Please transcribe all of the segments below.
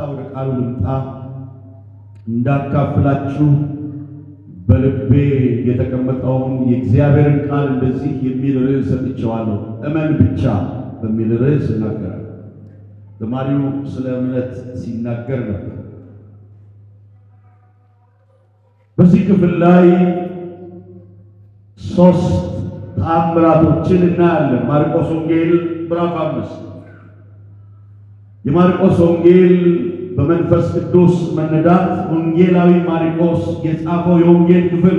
ወደ ቃሉ ልምጣ። እንዳካፍላችሁ በልቤ የተቀመጠውን የእግዚአብሔርን ቃል እንደዚህ የሚል ርዕስ ሰጥቼዋለሁ። እመን ብቻ በሚል ርዕስ እናገራለሁ። ዘማሪው ስለ እምነት ሲናገር ነበር። በዚህ ክፍል ላይ ሶስት ተአምራቶችን እናያለን። ማርቆስ ወንጌል ምዕራፍ 5። የማርቆስ ወንጌል በመንፈስ ቅዱስ መነዳት ወንጌላዊ ማርቆስ የጻፈው የወንጌል ክፍል፣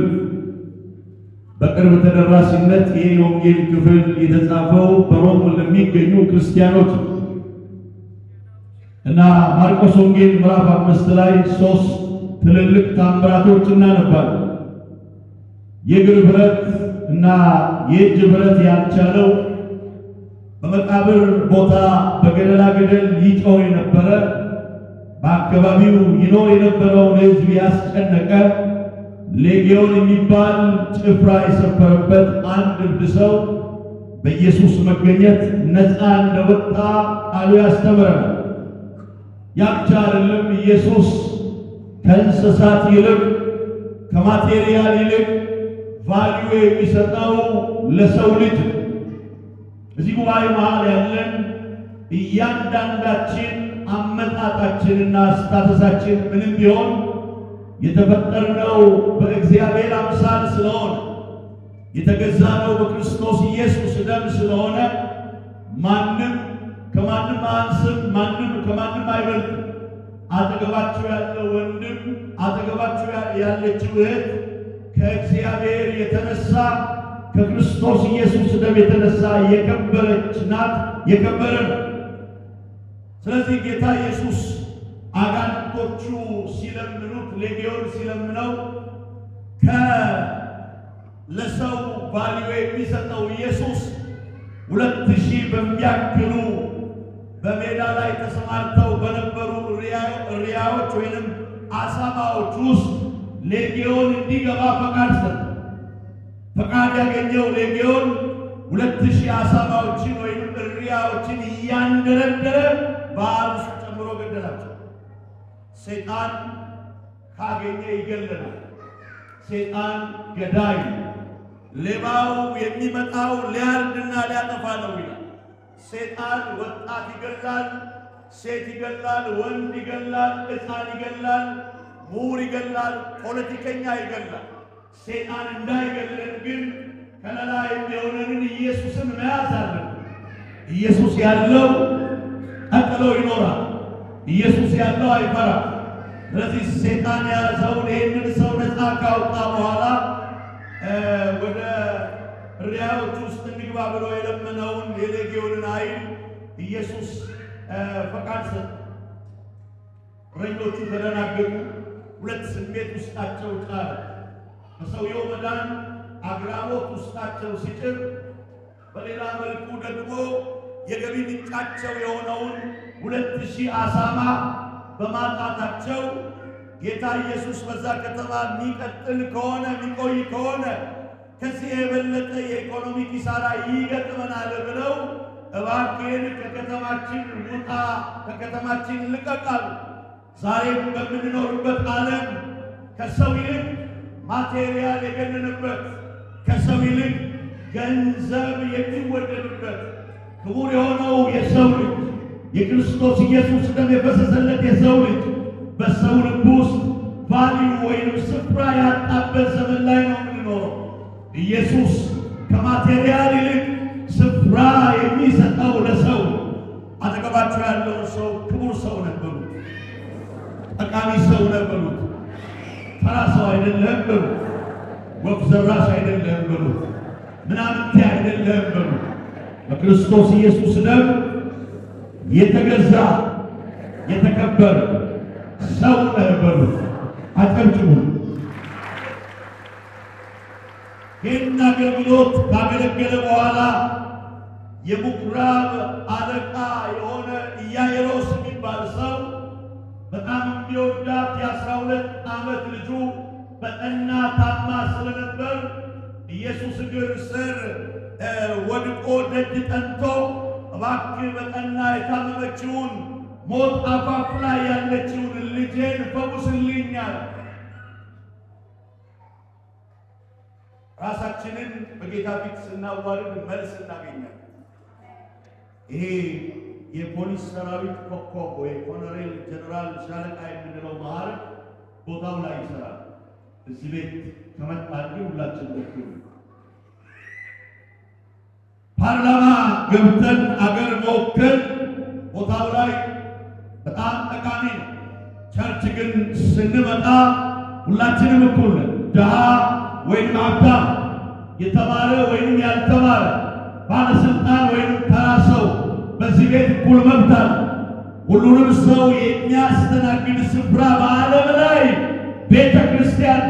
በቅርብ ተደራሲነት ይሄ የወንጌል ክፍል የተጻፈው በሮም ለሚገኙ ክርስቲያኖች እና ማርቆስ ወንጌል ምዕራፍ 5 ላይ ሶስት ትልልቅ ታምራቶች እናነባለን። የእግር ብረት እና የእጅ ብረት ያልቻለው፣ በመቃብር ቦታ በገደላ ገደል ይጮህ የነበረ፣ በአካባቢው ይኖር የነበረውን ሕዝብ ያስጨነቀ ሌጊዮን የሚባል ጭፍራ የሰፈረበት አንድ እብድ ሰው በኢየሱስ መገኘት ነፃ እንደወጣ ቃሉ ያስተምረናል። ያ ብቻ አይደለም። ኢየሱስ ከእንስሳት ይልቅ፣ ከ material ይልቅ value የሚሰጠው ለሰው ልጅ። እዚህ ጉባኤ መሃል ያለን እያንዳንዳችን አመጣጣችንና status ኣችን ምንም ቢሆን የተፈጠርነው በእግዚአብሔር አምሳል ስለሆነ፣ የተገዛነው በክርስቶስ ኢየሱስ ደም ስለሆነ ማንም ከማንም አያንስም፣ ማንም ከማንም አይበልጥም። አጠገባችሁ ያለው ወንድም፣ አጠገባችሁ ያለችው እህት ከእግዚአብሔር የተነሳ፣ ከክርስቶስ ኢየሱስ ደም የተነሳ የከበረች ናት፣ የከበረ ነው። ስለዚህ ጌታ ኢየሱስ አጋንንቶቹ ሲለምኑት፣ ሌጊዮን ሲለምነው፣ ለሰው value የሚሰጠው ኢየሱስ 2000 በሚያክሉ በሜዳ ላይ ተሰማርተው በነበሩ እሪያዎች ወይንም አሳማዎች ውስጥ ሌጊዮን እንዲገባ ፈቃድ ሰጠ። ፈቃድ ያገኘው ሌጊዮን 2000 አሳማዎችን ወይም እሪያዎችን እያንደረደረ ባህር ውስጥ ጨምሮ ገደላቸው። ሰይጣን ካገኘ ይገለናል። ሰይጣን ገዳይ፣ ሌባው የሚመጣው ሊያርድና ሊያጠፋ ነው ይላል። ሰይጣን ወጣት ይገላል፣ ሴት ይገላል፣ ወንድ ይገላል፣ ሕፃን ይገላል፣ ምሁር ይገላል፣ ፖለቲከኛ ይገላል። ሰይጣን እንዳይገለን ግን ከለላ የሚሆነንን ኢየሱስን መያዝ አለብን። ኢየሱስ ያለው ቀጥሎ ይኖራል። ኢየሱስ ያለው አይፈራም። ስለዚህ ሰይጣን የያዘውን ይህንን ሰው ነፃ ካወጣ በኋላ ወደ እሪያዎች ውስጥ እንግባ ብሎ የለመነውን የሌጊዮንን ኃይል ኢየሱስ ፈቃድ ሰጠ። እረኞቹ ተደናገጡ። ሁለት ስሜት ውስጣቸው ጫረ። በሰውየው መዳን አግራሞት ውስጣቸው ሲጭር፣ በሌላ መልኩ ደግሞ የገቢ ምንጫቸው የሆነውን 2000 አሳማ በማጣታቸው ጌታ ኢየሱስ በዛ ከተማ የሚቀጥል ከሆነ፣ የሚቆይ ከሆነ ከዚህ የበለጠ የኢኮኖሚ ኪሳራ ይገጥመናል ብለው እባክህን ከከተማችን ውጣ፣ ከከተማችን ልቀቅ አሉ። ዛሬም በምንኖርበት ዓለም ከሰው ይልቅ material የገነነበት፣ ከሰው ይልቅ ገንዘብ የሚወደድበት፣ ክቡር የሆነው የሰው ልጅ፣ የክርስቶስ ኢየሱስ ደም የፈሰሰለት የሰው ልጅ በሰው ልብ ውስጥ value ወይንም ስፍራ ያጣበት ዘመን ላይ ነው የምንኖረው። ኢየሱስ ከ material ይልቅ ስፍራ የሚሰጠው ለሰው። አጠገባቸው ያለውን ሰው ክቡር ሰው ነህ በሉት፣ ጠቃሚ ሰው ነህ በሉት፣ ተራ ሰው አይደለህም በሉት፣ ወፍ ዘራሽ አይደለህም በሉት፣ ምናምንቴ አይደለህም በሉት። በክርስቶስ ኢየሱስ ደም የተገዛ የተከበረ ሰው ነህ በሉት። አጨብጭቡ። ይህን አገልግሎት ካገለገለ በኋላ የምኩራብ አለቃ የሆነ ኢያኢሮስ የሚባል ሰው በጣም የሚወዳት የ12 ዓመት ልጁ በጠና ታማ ስለነበር ኢየሱስ እግር ስር ወድቆ ደጅ ጠንቶ እባክህ በጠና የታመመችውን ሞት አፋፍ ላይ ያለችውን ልጄን ፈውስልኛል። ራሳችንን በጌታ ፊት ስናዋርድ መልስ እናገኛለን። ይሄ የፖሊስ ሰራዊት ኮከብ ወይ ኮሎኔል፣ ጀነራል፣ ሻለቃ የምንለው ማዕረግ ቦታው ላይ ይሰራል። እዚህ ቤት ከመጣን ግን ሁላችን እኩል። ፓርላማ ገብተን አገር መወከል ቦታው ላይ በጣም ጠቃሚ ነው። Church ግን ስንመጣ ሁላችንም እኩል ነን። ድሃ ወይንም ሀብታም፣ የተማረ ወይንም ያልተማረ፣ ባለስልጣን ወይንም ተራ ሰው በዚህ ቤት እኩል መብት አለ። ሁሉንም ሰው የሚያስተናግድ ስፍራ በዓለም ላይ ቤተ ክርስቲያን።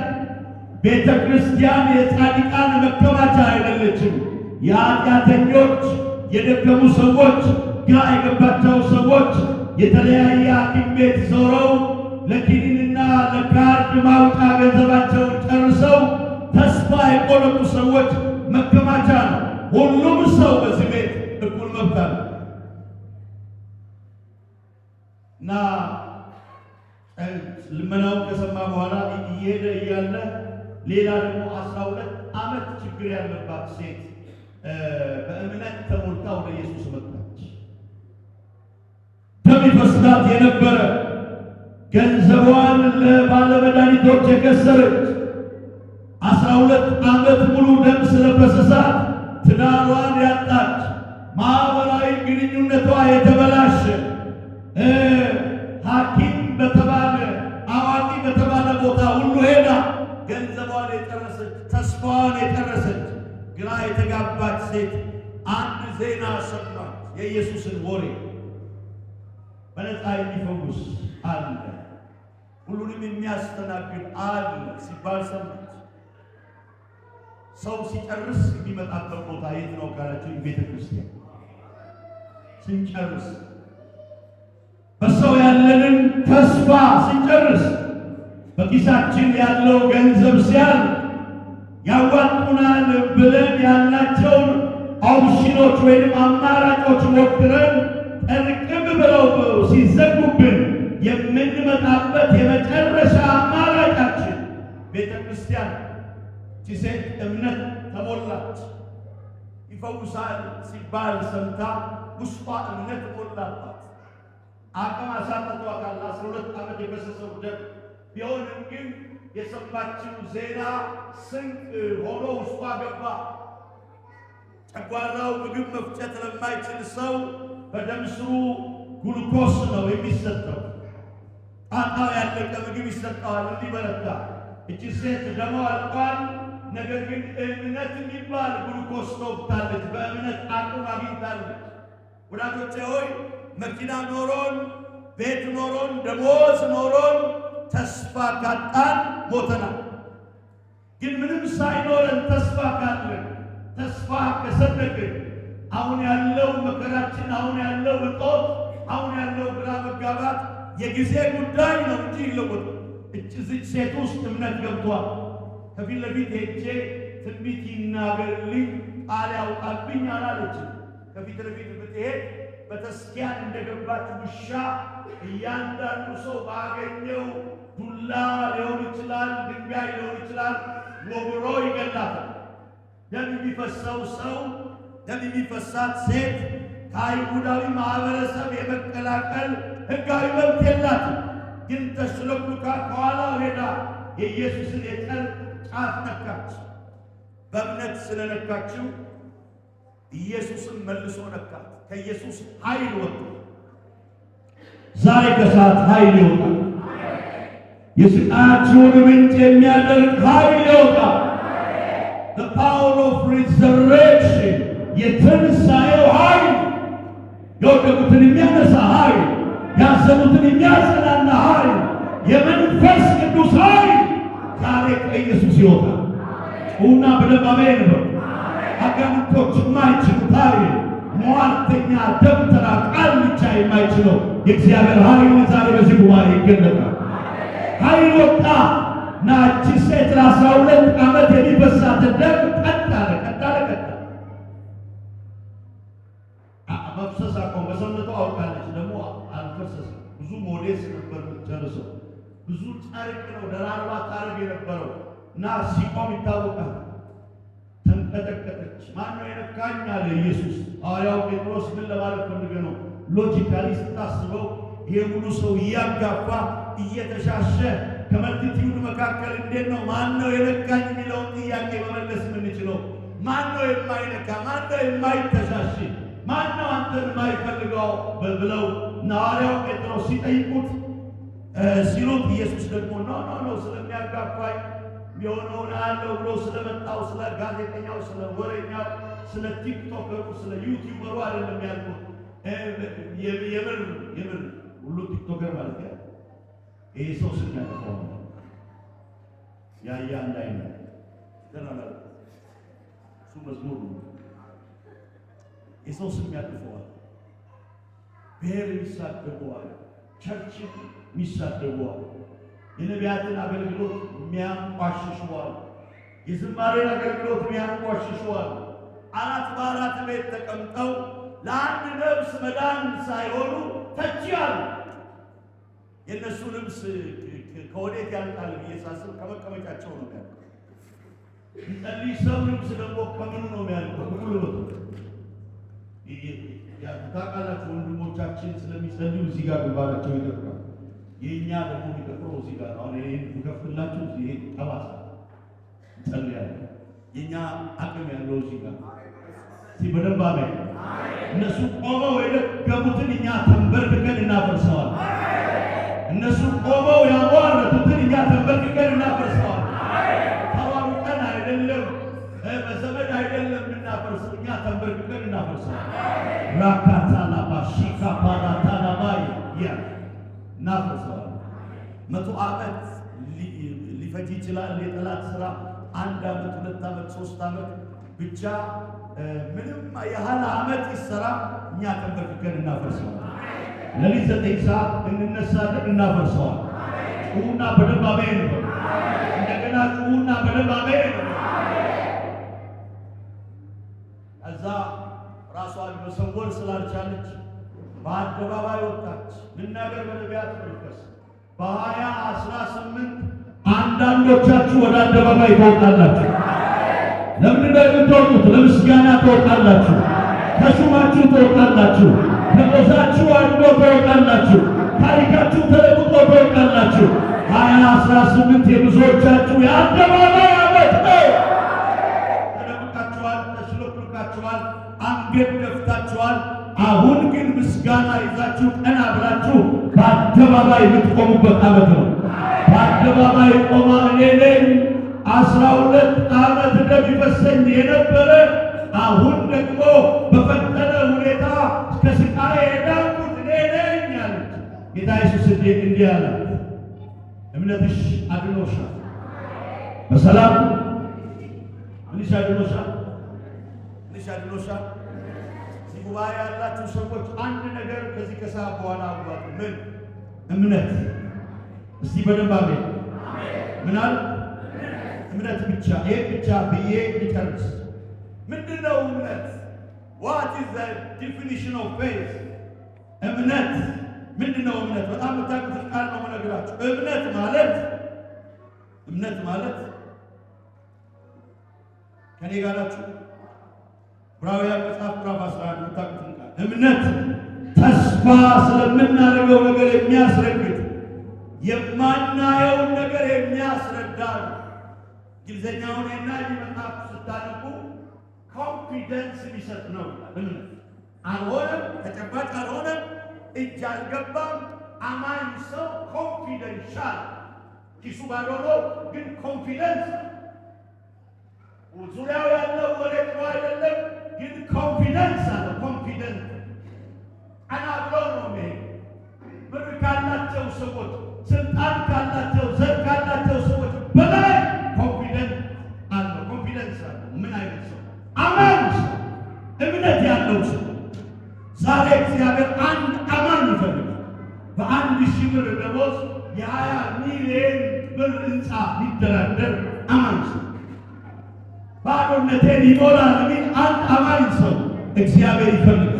ቤተ ክርስቲያን የጻድቃን መከማቻ አይደለችም። የኃጢአተኞች፣ የደከሙ ሰዎች፣ ግራ የገባቸው ሰዎች፣ የተለያየ ሐኪም ቤት ዞረው ለኪኒንና ለካርድ ማውጫ ገንዘባቸውን ጨርሰው ተስፋ የቆረጡ ሰዎች መከማቻ ነው። ሁሉም ሰው በዚህ ቤት እኩል መብት አለ እና ልመናውን ከሰማ በኋላ እየሄደ እያለ ሌላ ደግሞ 12 ዓመት ችግር ያለባት ሴት በእምነት ተሞልታ ወደ ኢየሱስ መጣች። ደም ይፈስላት የነበረ፣ ገንዘቧን ለባለመድኃኒቶች የከሰረች፣ 12 ዓመት ሙሉ ደም ስለፈሰሳት ትዳሯን ያጣች፣ ማኅበራዊ ግንኙነቷ የተበላሸ፣ ሐኪም በተባለ አዋቂ በተባለ ቦታ ሁሉ ሄዳ ገንዘቧን የጨረሰች፣ ተስፋዋን የጨረሰች፣ ግራ የተጋባች ሴት አንድ ዜና ሰማች። የኢየሱስን ወሬ። በነፃ የሚፈውስ አለ፣ ሁሉንም የሚያስተናግድ አለ ሲባል ሰማች። ሰው ሲጨርስ የሚመጣበት ቦታ የት ነው ካላችሁ፣ ቤተ ክርስቲያን። ስንጨርስ፣ በሰው ያለንን ተስፋ ስንጨርስ፣ በኪሳችን ያለው ገንዘብ ሲያልቅ፣ ያዋጡናል ብለን ያልናቸውን ኦፕሽኖች ወይም አማራጮች ሞክረን ጥርቅም ብለው ሲዘጉብን የምንመጣበት የመጨረሻ አማራጫችን ቤተ ክርስቲያን። ሴት እምነት ተሞላች። ይፈውሳል ሲባል ሰምታ ውስጧ እምነት ሞላባት። አቅም አሳጥቷታል። 12 ዓመት የፈሰሰው ደም ቢሆንም ግን የሰማችው ዜና ስንቅ ሆኖ ውስጧ ገባ። ጨጓራው ምግብ መፍጨት ለማይችል ሰው በደም ስሩ ግሉኮስ ነው የሚሰጠው። ጣጣው ያለቀ ምግብ ይሰጠዋል እንዲበረታ። እቺ ሴት ደሟ አልቋል። ነገር ግን እምነት የሚባል ግሉኮስ ተወግታለች። በእምነት አቅም አግኝታለች። ወዳጆቼ ሆይ፣ መኪና ኖሮን፣ ቤት ኖሮን፣ ደሞዝ ኖሮን ተስፋ ካጣን ሞተናል። ግን ምንም ሳይኖረን ተስፋ ካለን፣ ተስፋ ከሰነቅን፣ አሁን ያለው መከራችን፣ አሁን ያለው እጦት፣ አሁን ያለው ግራ መጋባት የጊዜ ጉዳይ ነው እንጂ ይለወጣል። እዚች ሴት ውስጥ እምነት ገብቷል። ከፊት ለፊት ሄጄ ትንቢት ይናገርልኝ፣ ቃል ያውጣብኝ አላለችም። ከፊት ለፊት ብትሄድ በተስኪያን እንደገባች ውሻ እያንዳንዱ ሰው ባገኘው ዱላ ሊሆን ይችላል፣ ድንጋይ ሊሆን ይችላል፣ ወግሮ ይገላታል። ደም የሚፈሰው ሰው፣ ደም የሚፈሳት ሴት ከአይሁዳዊ ማህበረሰብ የመቀላቀል ሕጋዊ መብት የላትም። ግን ተሽሎክሉካ ከኋላው ሄዳ የኢየሱስን የጨርቅ ጫፍ ነካች። በእምነት ስለነካችው ኢየሱስን መልሶ ነካት። ከኢየሱስ ኃይል ወጣ። ዛሬ ከሰዓት ኃይል ይወጣል። የስቃያችሁን ምንጭ የሚያደርግ ኃይል ይወጣል። The power of resurrection፣ የትንሣኤው ኃይል፣ የወደቁትን የሚያነሳ ኃይል፣ ያዘኑትን የሚያጽናና ኃይል፣ የመንፈስ ቅዱስ ኃይል ዛሬ ከኢየሱስ ይወጣል። ጩኹና በደንብ አሜን በሉ። አጋንንቶች የማይችሉት ኃይል፣ ሟርተኛ፣ ደብተራ፣ ቃልቻ የማይችለው የእግዚአብሔር ኃይል ዛሬ በዚህ ጉባኤ ይገለጣል። ኃይል ወጣ እና እቺ ሴት ለ12 ዓመት የሚፈሳትን ደም ቀጥ አለ፣ ቀጥ አለ፣ ቀጥ አለ። መፍሰስ አቆም። በሰውነቷ አውቃለች፣ ደግሞ አልፈሰሰም። ሞዴስ ነበር የምትጨርሰው። ብዙ ጨርቅ ነው ደራርባ ታረግ የነበረው እና ሲቆም ይታወቃል። ተንቀጠቀጠች። ማን ነው የነካኝ አለ ኢየሱስ። ሐዋርያው ጴጥሮስ ምን ለማለት ፈልገ ነው? Logically ስታስበው ይሄ ሁሉ ሰው እያጋፋ እየተሻሸ ከ multitude መካከል እንዴት ነው ማን ነው የነካኝ የሚለውን ጥያቄ መመለስ የምንችለው? ማን ነው የማይነካ? ማን ነው የማይተሻሽ? ማን ነው አንተን የማይፈልገው ብለው ሐዋርያው ጴጥሮስ ሲጠይቁት ሲሉት ኢየሱስ ደግሞ no, no, no፣ ስለሚያጋፋኝ የሆነውን አለው ብሎ ስለመጣው ስለ ጋዜጠኛው፣ ስለ ወሬኛው፣ ስለ TikToker ኡ፣ ስለ YouTuber ኡ አይደለም ያልኩት። የምር የምር ሁሉ TikToker ማለት ያ ይሄ ሰው ስም ያጠፋው ያያ እንዳይነ ተናላ እሱ መዝሙር ነው። የሰው ስም ያጠፋዋል። ብሔር የሚሳደበዋል፣ Church ን የሚሳደበዋል፣ የነቢያትን አገልግሎት የሚያንቋሽሸዋል፣ የዝማሬን አገልግሎት የሚያንቋሽሸዋል። አራት በአራት ቤት ተቀምጠው ለአንድ ነፍስ መዳን ሳይሆኑ ተቺ አሉ። የእነሱ ልብስ ከወዴት ያልቃል ብዬ ሳስብ ከመቀመጫቸው ነው የሚያልቀው። የሚጸልይ ሰው ልብስ ደግሞ ከምኑ ነው የሚያልቀው? ከጉልበቱ። ታውቃላችሁ፣ ወንድሞቻችን ስለሚጸልዩ እዚህ ጋር ግንባራቸው ይጠቁራል። የእኛ ደግሞ የሚጠቁረው እዚህ ጋር። አሁን ይሄን ብከፍትላችሁ እዚህ ይሄ ጠባሳ እንጸልያለን። የእኛ አቅም ያለው እዚህ ጋር። እስቲ በደንብ አሜን። እነሱ ቆመው የደገሙትን እኛ ተንበርክከን እናፈርሰዋል። እነሱ ቆመው ያሟረቱትን እኛ ተንበርክከን እናፈርሰዋል። ተሯሩጠን አይደለም፣ በዘመድ አይደለም የምናፈርሰው፣ እኛ ተንበርክከን እናፈርሰዋል። ራካታላባ ሺካ ፓራታላባ ያ እናፈርሰዋል። 100 ዓመት ሊፈጅ ይችላል የጠላት ስራ። 1 ዓመት፣ 2 ዓመት፣ 3 ዓመት፣ ብቻ ምንም ያህል ዓመት ይሰራ፣ እኛ ተንበርክከን እናፈርሰዋል። ሌሊት 9 ሰዓት እንነሳለን፣ እናፈርሰዋል። ጩሁና በደንብ አሜን በሉ። እንደገና ጩሁና በደንብ አሜን በሉ። ከዛ ራሷን መሰወር ስላልቻለች በአደባባይ ወጣች። ልናገር በነቢያት መንፈስ፣ በ2018 አንዳንዶቻችሁ ወደ አደባባይ ትወጣላችሁ። ለምንድን ነው የምትወጡት? ለምስጋና ትወጣላችሁ። ከሹማችሁ ትወጣላችሁ። ከጎሳችሁ አድጎ ትወጣላችሁ። ታሪካችሁ ተለውጦ ትወጣላችሁ። 2018 የብዙዎቻችሁ የአደባባይ ዓመት ነው። ተደብቃችኋል፣ ተሽሎክልካችኋል፣ አንገት ደፍታችኋል። አሁን ግን ምስጋና ይዛችሁ ቀና ብላችሁ በአደባባይ የምትቆሙበት ዓመት ነው። በአደባባይ ቆማ እኔ ነኝ 12 ዓመት ደም ይፈሰኝ የነበረ፣ አሁን ደግሞ በፈጠነ ሁኔታ ከስቃይ የዳንኩት እኔ ነኝ አለች። ጌታ ኢየሱስ እንዲህ አላት፣ እምነትሽ አድኖሻል። በሰላም ምንሽ አድኖሻል? ምንሽ አድኖሻል? እዚህ ጉባኤ ያላችሁ ሰዎች አንድ ነገር ከዚህ ከሰዓት በኋላ አውቋት። ምን? እምነት። እስቲ በደንብ አሜን። ምናል እምነት ብቻ፣ ይሄ ብቻ ብዬ ልጨርስ። ምንድነው እምነት? What is the definition of faith? እምነት ምንድነው? እምነት በጣም የምታውቁትን ቃል ነው የምነግራችሁ። እምነት ማለት ከኔ ጋር ናችሁ? ዕብራውያን መጽሐፍ ምዕራፍ 11 የምታውቁትን ቃል፣ እምነት ተስፋ ስለምናደርገው ነገር የሚያስረግጥ፣ የማናየውን ነገር የሚያስረዳ ነው። እንግሊዝኛውን እና መጽሐፍ ስታነቡ confidence የሚሰጥ ነው ይላል። እምነት አልሆነም፣ ተጨባጭ አልሆነም፣ እጅ አልገባም። አማኝ ሰው confidential፣ ኪሱ ባዶ ነው፣ ግን confidence፣ ዙሪያው ያለው ወሬ ጥሩ አይደለም፣ ግን confidence አለ። Confident ቀና ብሎ ነው የሚሄድ። ብር ካላቸው ሰዎች፣ ስልጣን ካላቸው፣ ዘር ካላቸው ሰዎች በላይ confident አለው። Confidence አለው። ምን አይነት ሰው? አማኝ ሰው፣ እምነት ያለው ሰው። ዛሬ እግዚአብሔር አንድ አማኝ ይፈልጋል። በ1,000 ብር ደሞዝ የ20 ሚሊዮን ብር ህንፃ የሚደራደር አማኝ ሰው፣ ባዶነቴን ይሞላል የሚል አንድ አማኝ ሰው እግዚአብሔር ይፈልጋል።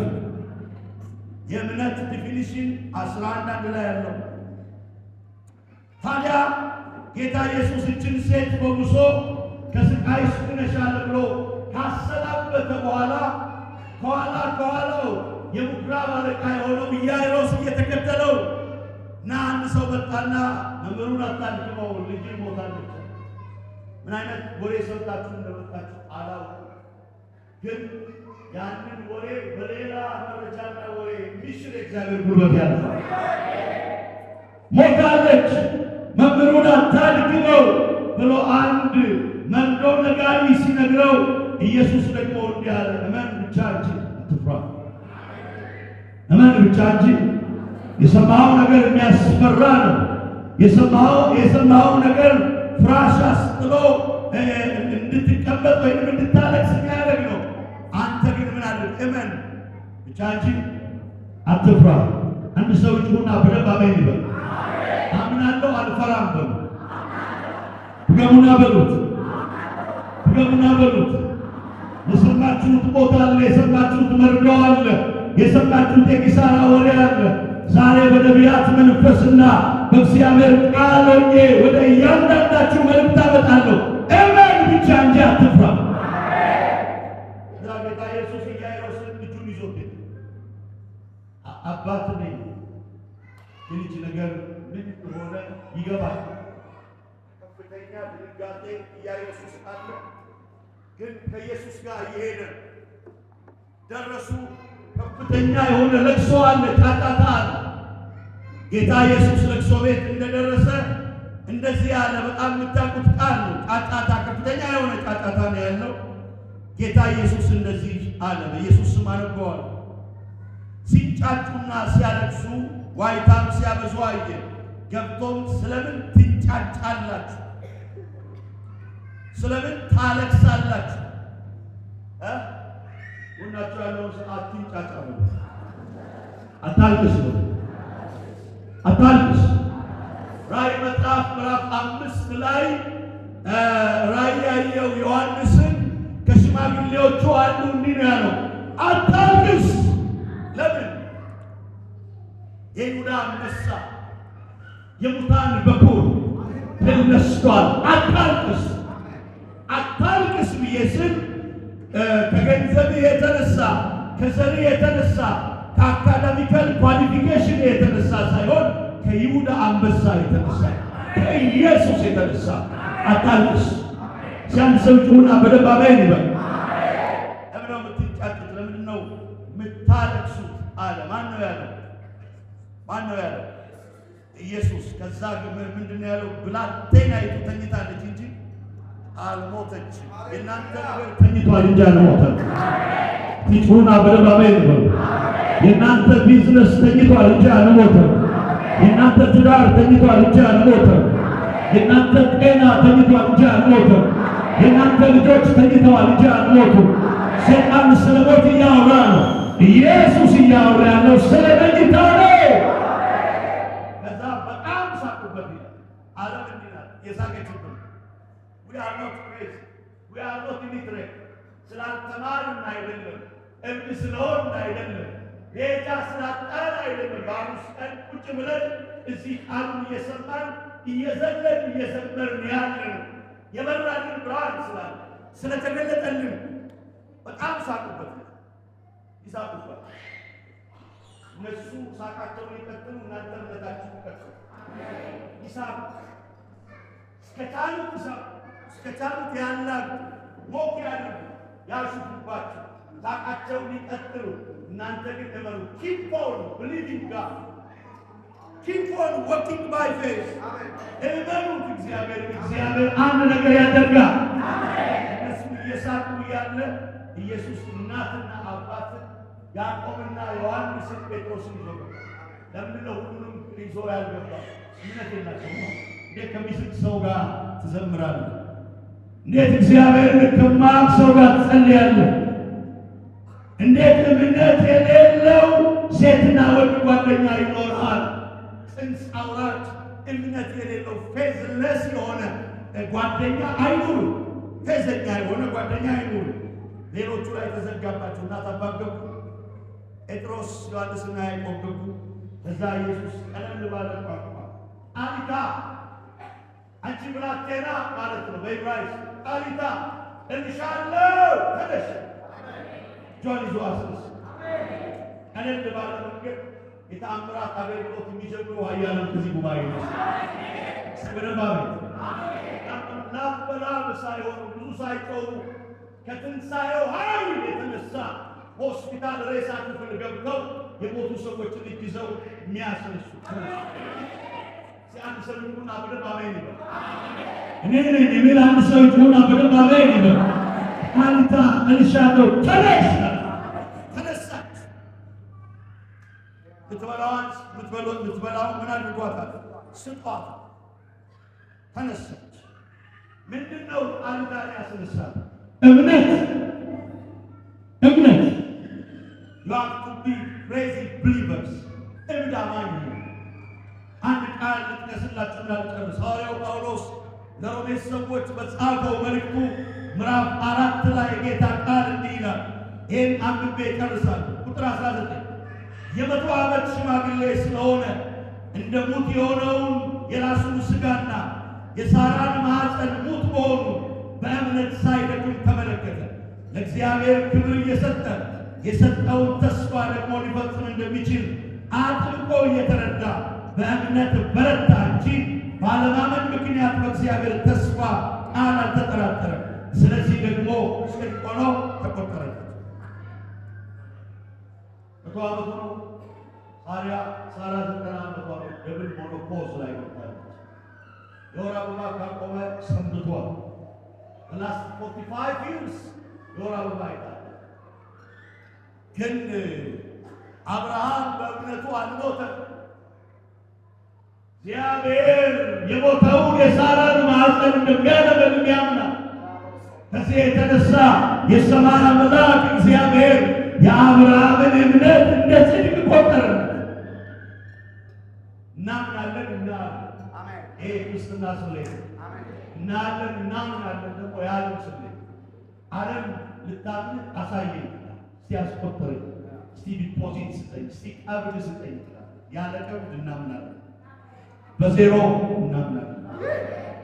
የእምነት definition 11:1 ላይ ያለው ጌታ ኢየሱስ እችን ሴት ፈውሶ ከስቃይሽ ድነሻል ብሎ ካሰናበተ በኋላ ከኋላ ከኋላው የምኩራብ አለቃ የሆነው ኢያኢሮስ እየተከተለው እና አንድ ሰው መጣና መምህሩን አታድክመው፣ ልጅ ሞታለች። ምን አይነት ወሬ ሰምታችሁ እንደመጣችሁ አላውቅም፣ ግን ያንን ወሬ በሌላ መረጃና ወሬ የሚሽር የእግዚአብሔር ጉልበት ያልፋል። ሞታለች፣ መምህሩን አታድክመው ብሎ አንድ መርዶ ነጋሪ ሲነግረው ኢየሱስ ደግሞ እንዲህ አለ፣ እመን ብቻ እንጂ አትፍራ። እመን ብቻ እንጂ። የሰማኸው ነገር የሚያስፈራ ነው። የሰማኸው ነገር ፍራሽ አስጥሎ እንድትቀመጥ ወይም እንድታለቅስ የሚያደርግ ነው። አንተ ግን ምን አድርግ? እመን ብቻ እንጂ አትፍራ። አንድ ሰው ይጩህና በደንብ አሜን ይበል። አምናለሁ አልፈራም በሉ። ድገሙና በሉት። ድገሙና በሉት። የሰማችሁት ሞት አለ፣ የሰማችሁት መርዶ አለ፣ የሰማችሁት የኪሳራ ወሬ አለ። ዛሬ በነቢያት መንፈስና በእግዚአብሔር ቃል ሆኜ ወደ እያንዳንዳችሁ መልእክት አመጣለሁ። እመን ብቻ እንጂ አትፍራ። እዛ ጌታ ኢየሱስ ኢያኢሮስን እጁን ይዞት ሄደ። አባት ነኝ፣ የልጅ ነገር ምን እንደሆነ ይገባል። ከፍተኛ ድንጋጤ ኢያኢሮስ ውስጥ አለ። ግን ከኢየሱስ ጋር እየሄደ ደረሱ። ከፍተኛ የሆነ ለቅሶ አለ፣ ጫጫታ አለ። ጌታ ኢየሱስ ለቅሶ ቤት እንደደረሰ እንደዚህ ያለ በጣም የምታውቁት ቃል ነው። ጫጫታ፣ ከፍተኛ የሆነ ጫጫታ ነው ያለው። ጌታ ኢየሱስ እንደዚህ አለ። በኢየሱስ ስም አነበዋለሁ። ሲንጫጩና ሲያለቅሱ ዋይታም ሲያበዙ አየ። ገብቶም ስለምን ትንጫጫላችሁ? ስለምን ታለቅሳላችሁ? እ ጎናችሁ ያለውን ሰው አትንጫጫ በሉ፣ አታልቅስ በሉ፣ አታልቅስ። ራእይ መጽሐፍ ምዕራፍ 5 ላይ ራእይ ያየው ዮሐንስን ከሽማግሌዎቹ አንዱ እንዲህ ነው ያለው፣ አታልቅስ። ለምን? የይሁዳ አንበሳ የሙታን በኩር ድል ነስቷል። አታልቅስ። አታልቅስ ብዬ ስል ከገንዘብህ የተነሳ፣ ከዘርህ የተነሳ፣ ከ academical qualification የተነሳ ሳይሆን ከይሁዳ አንበሳ የተነሳ፣ ከኢየሱስ የተነሳ አታልቅስ። ሲያን ሰው ጩሁና በደንብ አሜን ይበል። ለምን ነው የምትንጫጩት? ለምንድን ነው የምታለቅሱት? አለ። ማን ነው ያለው? ማን ነው ያለው? ኢየሱስ። ከዛ ምንድን ነው ያለው? ብላቴናይቱ ተኝታለች እንጂ አልሞተችም። የእናንተ ነገር ተኝቷል እንጂ አልሞተም። ጩሁና በደንብ አሜን ይበሉ። የእናንተ ቢዝነስ ተኝቷል እንጂ አልሞተም። የእናንተ ትዳር ተኝቷል እንጂ አልሞተም። የእናንተ ጤና ተኝቷል እንጂ አልሞተም። የእናንተ ልጆች ተኝተዋል እንጂ አልሞቱም። ሰይጣን ስለ ሞት እያወራ ነው። ኢየሱስ እያወራ ያለው ስለ መኝታ ነው። ከዛ በጣም ሳቁበት ይላል። ዓለም እንዲህ ናት የሳቀችብን። We are not crazy, we are not illiterate። ስላልተማርን አይደለም፣ እብድ ስለሆን አይደለም፣ ቤዛ ስላጣን አይደለም። በሐሙስ ቀን ቁጭ ብለን እዚህ ቃሉን እየሰማን እየዘለን እየዘመርን ያለ ነው። የበራልን ብርሃን ስላለ፣ ስለተገለጠልን በጣም ሳቁበት። ይሳቁበት። እነሱ ሳቃቸውን ይቀጥሉ፣ እናንተ እምነታችሁ ይቀጥሉ። ይሳቁ፣ እስከቻሉት ይሳቁ፣ እስከቻሉት ያላግጡ፣ mock ያድርጉ፣ ያሹፉባችሁ፣ ሳቃቸውን ይቀጥሉ። እናንተ ግን እመኑ። Keep on believing God, keep on walking by faith። እመኑት እግዚአብሔር። እግዚአብሔር አንድ ነገር ያደርጋል። እነሱ እየሳቁ እያለ ኢየሱስ እናትና አባትን ያዕቆብና ዮሐንስን ጴጥሮስን ይዞ ገባ። ለምንድን ነው ሁሉንም ይዞ ያልገባ? እምነት የላቸውም። እንዴት ከሚስቅ ሰው ጋር ትዘምራለህ? እንዴት እግዚአብሔርን ከማያውቅ ሰው ጋር ትጸልያለህ? እንዴት እምነት የሌለው ሴትና ወንድ ጓደኛ ይኖርሃል? ጽንስ አውራጅ እምነት የሌለው faithless የሆነ ጓደኛ አይኑር። ፌዘኛ የሆነ ጓደኛ አይኑር። ሌሎቹ ላይ ተዘጋባቸው። እናት አባት ገቡ። ጴጥሮስ፣ ዮሐንስና ያዕቆብ ገቡ። ከዛ ኢየሱስ ቀለል ባለ ቋንቋ ጣሊታ፣ አንቺ አንቺ ብላቴና ማለት ነው በዕብራይስጥ። ጣሊታ እልሻለሁ ተነሽ። እጇን ይዞ አስነሳ። ቀለል ባለ መንገድ የተአምራት አገልግሎት የሚጀምሩ ኃያላን ከዚህ ጉባኤ ነው። በደንብ አሜን። ላብ በላብ ሳይሆኑ፣ ብዙ ሳይጮሁ፣ ከትንሣኤው ኃይል የተነሳ ሆስፒታል ሬሳ ክፍል ገብተው የሞቱ ሰዎችን እጅ ይዘው የሚያስነሱ። አንድ ሰው ይሁንና በደንብ አሜን ይበል። እኔ ነኝ የሚል አንድ ሰው ይሁንና በደንብ አሜን ይበል። ጣሊታ እልሻለሁ ተነሽ። ተነሳች። ምትበላዋን ምትበላውን ምን አድርጓታል? ስጧት። ተነሳች። ምንድን ነው ጣሊታን ያስነሳት? እምነት፣ እምነት። You have to be crazy believers። እብድ አማኝ። አንድ ቃል ልጥቀስላችሁ እንዳልጨርስ። ሐዋርያው ጳውሎስ ለሮሜ ሰዎች በጻፈው መልእክቱ ምዕራፍ 4 ላይ የጌታ ቃል እንዲህ ይላል። ይህን አንብቤ እጨርሳለሁ። ቁጥር 19፣ የ100 ዓመት ሽማግሌ ስለሆነ እንደ ሙት የሆነውን የራሱን ሥጋና የሳራን ማኅፀን ሙት መሆኑ በእምነት ሳይደክም ተመለከተ። ለእግዚአብሔር ክብር እየሰጠ የሰጠውን ተስፋ ደግሞ ሊፈጽም እንደሚችል አጥብቆ እየተረዳ በእምነት በረታ እንጂ ባለማመን ምክንያት በእግዚአብሔር ተስፋ ቃል አልተጠራጠረም። ስለዚህ ደግሞ ጽድቅ ሆኖ ተቆጠረለት። 100 ዓመቱ ነው። ሳራ 90 ዓመቷ ነው። Double menopause ላይ ገብታለች። የወር አበባ ካቆመ ሰንብቷል። Last 45 years የወር አበባ አይታል። ግን አብርሃም በእምነቱ አልሞተም። እግዚአብሔር የሞተውን የሳራን ማኅፀን እንደሚያለመልም ያምናል። ከዚህ የተነሳ የሰማይ አምላክ እግዚአብሔር የአብርሃምን እምነት እንደ ጽድቅ ቆጠረለት። እናምናለን፣ እናያለን። ይሄ የክርስትና ስሌት። እናያለን፣ እናምናለን ደግሞ የዓለም ስሌት። ዓለም ልታምን አሳየኝ ይላል። እስቲ አስቆጥረኝ፣ እስቲ deposit ስጠኝ፣ እስቲ ቀብድ ስጠኝ ይላል። ያለ ቀብድ እናምናለን፣ በዜሮ እናምናለን፣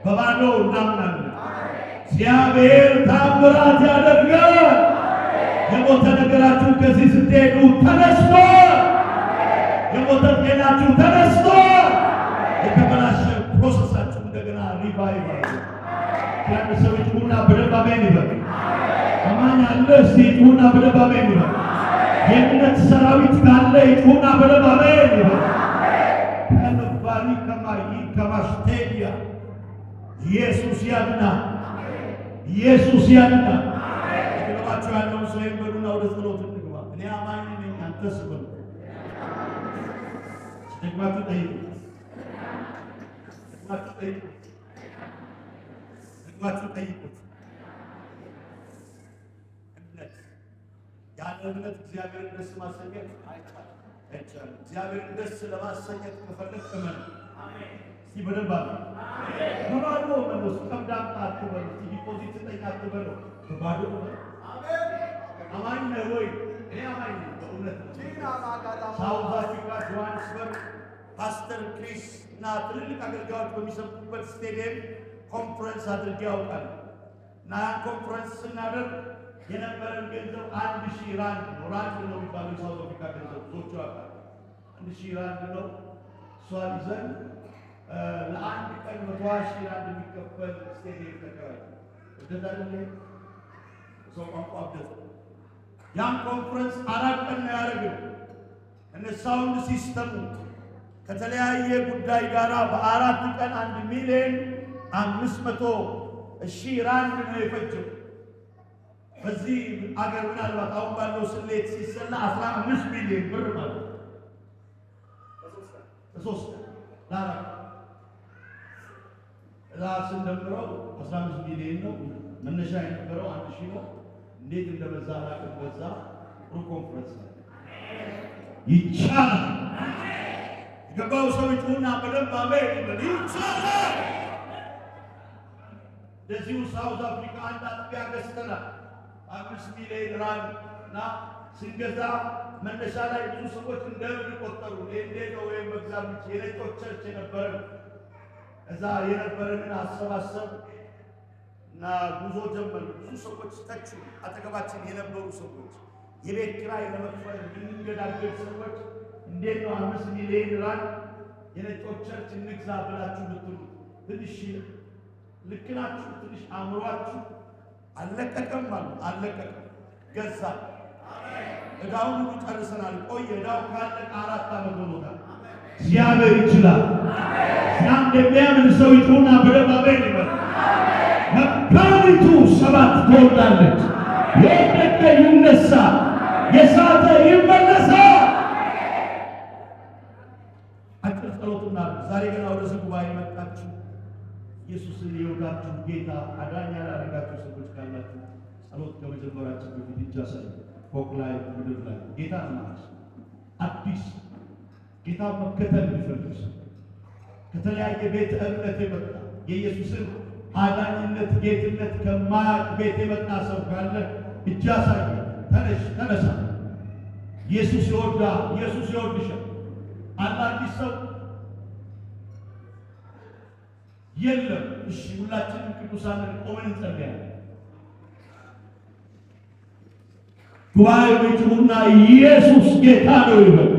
በባዶ እናምናለን። እግዚአብሔር ታምራት ያደርጋል። የሞተ ነገራችሁ ከዚህ ስትሄዱ ተነስቶ፣ የሞተ ጤናችሁ ተነስቶ፣ የተበላሸ process ኣችሁ እንደገና revive አለ። ያን ሰው ይጩሁና በደንብ አሜን ይበል። አማኝ አለ? እስቲ ይጩሁና በደንብ አሜን ይበል። የእምነት ሰራዊት ካለ ይጩሁና በደንብ አሜን ይበል። ከልባሪ ከማይ ከማሽቴዲያ። ኢየሱስ ያድናል። ኢየሱስ ያድናል። አጠገባቸው ያለውን ሰው ይበሉና ወደ ጸሎት እንግባ። እኔ አማኝ ነኝ፣ አንተስ በሉ። ደግማችሁ ጠይቁት። ደግማችሁ ጠይቁት። ደግማችሁ ጠይቁት። እምነት፣ ያለ እምነት እግዚአብሔርን ደስ ማሰኘት አይቻልም። እግዚአብሔርን ደስ ለማሰኘት ከፈለግ እመን። እስቲ በደንብ አለ። በባዶ እመን። ውስጥ ቀብድ አምጣ አትበሉ። እስቲ deposit ስጠኝ አትበሉ። በባዶ እመን። አማኝ ነህ ወይ? እኔ አማኝ ነኝ በእውነት ነው። ሳውዝ አፍሪካ ጆሃንስበርግ ፓስተር ክሪስ እና ትልልቅ አገልጋዮች በሚሰብኩበት ስቴዲየም ኮንፈረንስ አድርጌ ያውቃል። እና ያን ኮንፈረንስ ስናደርግ የነበረን ገንዘብ 1000 ራንድ ነው። ራንድ ነው የሚባለው የሳውዝ አፍሪካ ገንዘብ፣ ብዙዎቹ ያውቃል። 1000 ራንድ ነው። እሷን ይዘን ለአንድ ቀን 120,000 ራንድ የሚከፈል ስቴዲየም ተከራይ። እብደት አይደለ? ሰው ቋንቋ እብደት ነው። ያን ኮንፈረንስ 4 ቀን ነው ያደረግነው። እነ sound system ኡ ከተለያየ ጉዳይ ጋር በ4 ቀን 1,500,000 ራንድ ነው የፈጀው። በዚህ አገር ምናልባት አሁን ባለው ስሌት ሲሰላ 15 ሚሊዮን ብር ማለት ነው። በ3 ቀን ለ4 እዛ ስንደምረው 15 ሚሊዮን ነው። መነሻ የነበረው 1000 ነው። እንዴት እንደበዛ አላውቅም። በዛ ጥሩ ኮንፈረንስ ነው። ይቻላል። የገባው ሰው ይጩህና በደንብ አሜን ይበል። ይቻላል። እንደዚሁ ሳውዝ አፍሪካ አንድ አጥቢያ ገዝተናል። 5 ሚሊዮን ራንድ እና ስንገዛ መነሻ ላይ ብዙ ሰዎች እንደ እብድ ቆጠሩ። እንዴት ነው ወይም መግዛት? የነጮች church የነበረ ነው። እዛ የነበረንን አሰባሰብ እና ጉዞ ጀመር። ብዙ ሰዎች ተቹ። አጠገባችን የነበሩ ሰዎች፣ የቤት ኪራይ ለመክፈል የምንገዳገድ ሰዎች፣ እንዴት ነው 5 ሚሊዮን ራንድ የነጮች church እንግዛ ብላችሁ ብትሉ ትንሽ ልክ ናችሁ? ትንሽ አእምሯችሁ አልለቀቀም አሉ። አልለቀቀም። ገዛ። ዕዳውን ሁሉ ጨርሰናል። ቆየ። ዕዳው ካለቀ 4 ዓመት ሆኖታል። እግዚአብሔር ይችላል። አንድ የሚያምን ሰው ይጩህና በደንብ አሜን ይበል። መካኒቱ ሰባት ትወልዳለች። የወደቀ ይነሳል፣ የሳተ ይመለሳል። አጭር ጸሎት እናድርግ። ዛሬ ገና ወደዚህ ጉባኤ የመጣችሁ፣ ኢየሱስን የሕይወታችሁ ጌታ አዳኝ ያላደረጋችሁ ሰዎች ካላችሁ ጸሎት ከመጀመራችን በፊት እጅ አሳዩ። ፎቅ ላይ፣ ምድር ላይ ጌታ ማለት አዲስ ጌታ መከተል የሚፈልግ ሰው፣ ከተለያየ ቤተ እምነት የመጣ፣ የኢየሱስን አዳኝነት ጌትነት ከማያውቅ ቤት የመጣ ሰው ካለ እጅ አሳየ። ተነሽ፣ ተነሳ። ኢየሱስ ይወዳል። ኢየሱስ ይወድሻል። አለ አዲስ ሰው? የለም። እሺ፣ ሁላችንም ቅዱሳንን ቆመን እንጸልያለን። ጉባኤው ይጩሁና ኢየሱስ ጌታ ነው ይበል።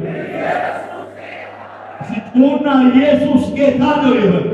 ይጩሁና ኢየሱስ ጌታ ነው ይበል።